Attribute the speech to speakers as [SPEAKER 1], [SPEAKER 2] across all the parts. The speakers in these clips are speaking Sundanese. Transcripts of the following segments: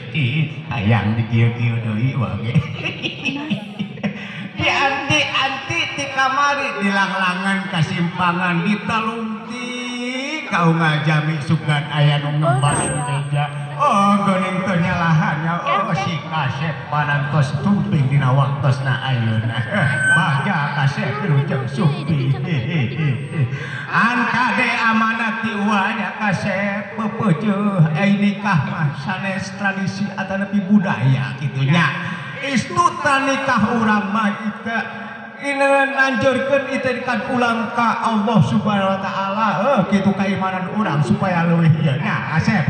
[SPEAKER 1] Gusti hayang di kieu-kieu deui wae. Di anti-anti ti kamari dilanglangan kasimpangan ditalungti kaunga jami sugan aya nu ngemban meja. Oh geuning teu nyalahannya. Oh si kasep parantos tumping dina waktosna ayeuna. Bagja kasep wilujeng sumping. An kade amanat ti uanya kasep pepeuceuh ai nikah mah sanes tradisi atanapi budaya kitu nya. Istuta nikah urang mah ita nanjurkeun itu kan ulang ka Allah Subhanahu wa taala kitu keimanan urang supaya leuwih ieu nya asep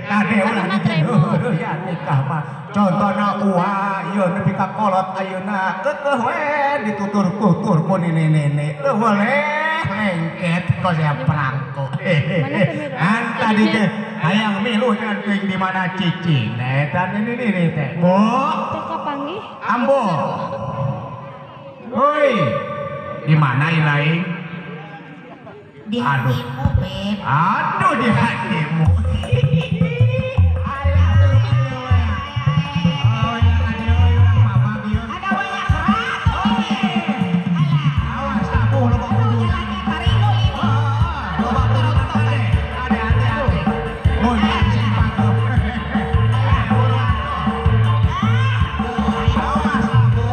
[SPEAKER 1] kade ulah ditiru ya nikah mah contona uwa ieu nepi ka kolot ayeuna keukeuh we ditutur-tutur ku nene-nene leuwih lengket kos ya perangko an tadi teh hayang milu nyanting di mana cicing eta nini teh bu
[SPEAKER 2] teh kapanggih
[SPEAKER 1] ambo. Woi, di mana ilaing?
[SPEAKER 3] Di hatimu, Beb.
[SPEAKER 1] Aduh, di hatimu.
[SPEAKER 3] Ada banyak seratus ini.
[SPEAKER 1] Awas, aku lo kok kudu.
[SPEAKER 3] Jalannya taringul ini.
[SPEAKER 1] Loba penonton. Ada hati-hati. Mun sing patuh. Awas aku.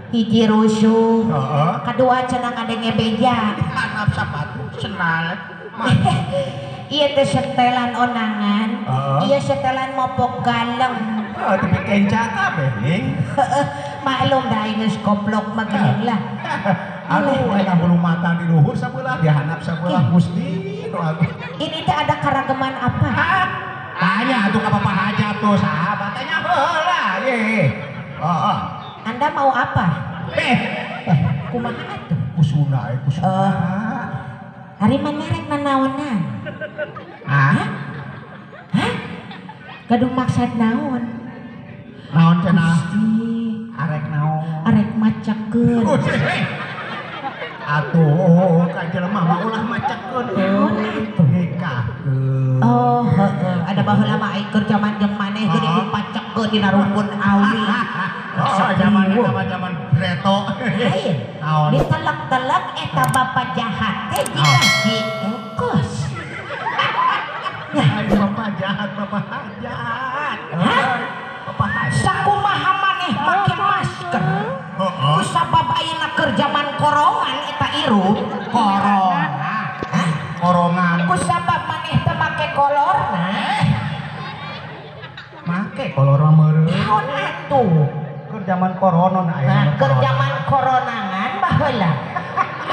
[SPEAKER 3] Hiji rusuh, kedua cenah ngadenge beja,
[SPEAKER 1] hanap sapatu senal.
[SPEAKER 3] Ieu teh setelan onangan, ieu setelan mopok galeng.
[SPEAKER 1] Oh, tapi kenca kabeh ning.
[SPEAKER 3] Maklum da aing geus goblok mah geuning lah.
[SPEAKER 1] Aduh, eta bulu mata di luhur sabelah, dihanap sabelah Gusti.
[SPEAKER 3] Ini teh ada karagaman apa?
[SPEAKER 1] Tanya atuh ka Bapak Hajat tuh sahabat tanya heula ye. Heeh.
[SPEAKER 3] Anda mau apa? Kumaha atuh?
[SPEAKER 1] Kusuna, kusuna.
[SPEAKER 3] Hari mana rek nanaonan?
[SPEAKER 1] Hah?
[SPEAKER 3] Hah? Gaduh maksad naon?
[SPEAKER 1] Naon cenah? Arek naon?
[SPEAKER 3] Arek macakeun.
[SPEAKER 1] Atuh, ka jelema mah ulah macakeun.
[SPEAKER 3] Naon atuh?
[SPEAKER 1] Nikahkeun.
[SPEAKER 3] Oh, heeh. Ada baheula mah aing keur jaman jeung maneh geuning dipacakeun dina rumpun awi.
[SPEAKER 1] Oh, zaman eta mah jaman breto.
[SPEAKER 3] Lain.
[SPEAKER 1] Naon?
[SPEAKER 3] Ditelek-telek eta bapak jahat teh jiga si engkos.
[SPEAKER 1] Bapak jahat, bapak hajat.
[SPEAKER 3] Hah?
[SPEAKER 1] Bapak hajat.
[SPEAKER 3] Sakumaha maneh make masker?
[SPEAKER 1] Heeh.
[SPEAKER 3] Ku sabab ayeuna keur jaman korongan eta irup.
[SPEAKER 1] Corona.
[SPEAKER 3] Hah?
[SPEAKER 1] Korongan.
[SPEAKER 3] Ku sabab maneh teu make kolorna.
[SPEAKER 1] Make kolorna meureun.
[SPEAKER 3] Naon atuh?
[SPEAKER 1] Keur jaman corona na ayeuna.
[SPEAKER 3] Nah, keur jaman koronangan baheula.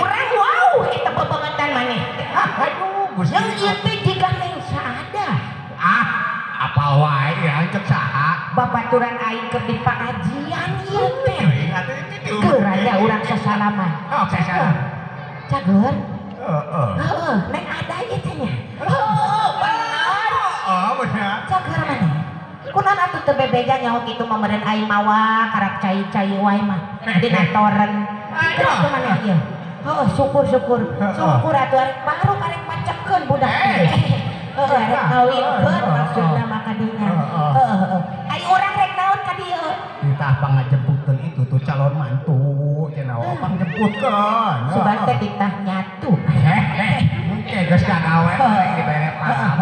[SPEAKER 3] Urang wow eta bebangetan maneh.
[SPEAKER 1] Aduh, Gusti.
[SPEAKER 3] Yang ieu teh jiga neng saada.
[SPEAKER 1] Ah, apa wae ya cek saha?
[SPEAKER 3] Babaturan aing keur di pangajian ieu teh.
[SPEAKER 1] Teuing atuh itu gitu.
[SPEAKER 3] Keuranya urang sasalaman.
[SPEAKER 1] Oke, salam.
[SPEAKER 3] Cager.
[SPEAKER 1] Heeh.
[SPEAKER 3] Heeh, neng ada ieu teh nya. Heeh, bener.
[SPEAKER 1] Oh, bener.
[SPEAKER 3] Cager maneh. Kunaon atuh teu bebeja nyaho kitu mah meureun aing mawa karap cai-cai wae mah dina toren. Cager atuh maneh ieu. Heeh, syukur-syukur. Syukur atuh arek baru karek macekeun budak. Heeh, rek ngawinkeun maksudna mah ka dinya. Heeh, heeh. Ari urang rek naon ka dieu?
[SPEAKER 1] Titah pangajemputeun itu tuh calon mantu cenah pangjemputkeun.
[SPEAKER 3] Sugan teh titah nyatu.
[SPEAKER 1] Engke geus kagawe rek dibere paham.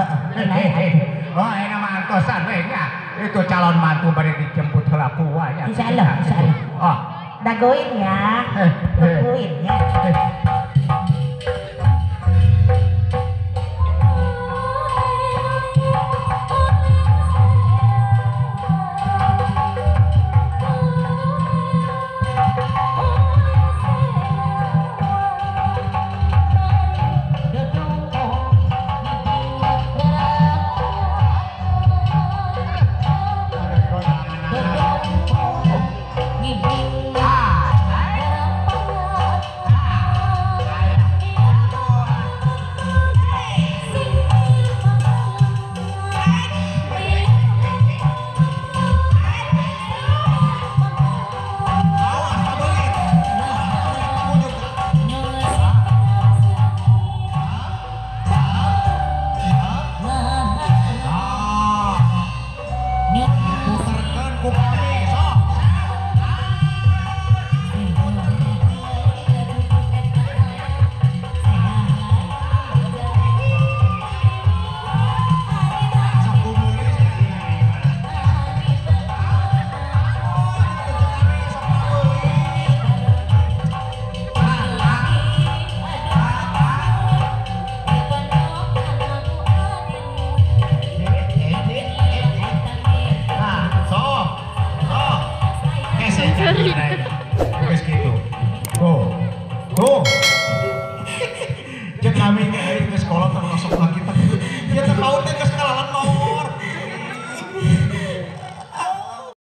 [SPEAKER 1] Oh, enak mah antosan we nya. Itu calon mantu bari dijemput heula ku nya.
[SPEAKER 3] Insyaallah, insyaallah.
[SPEAKER 1] Oh,
[SPEAKER 3] dagoin ya. Tungguin ya.
[SPEAKER 1] Geus kitu. Tuh. Tuh. Jeung kami geus kolot terus lagi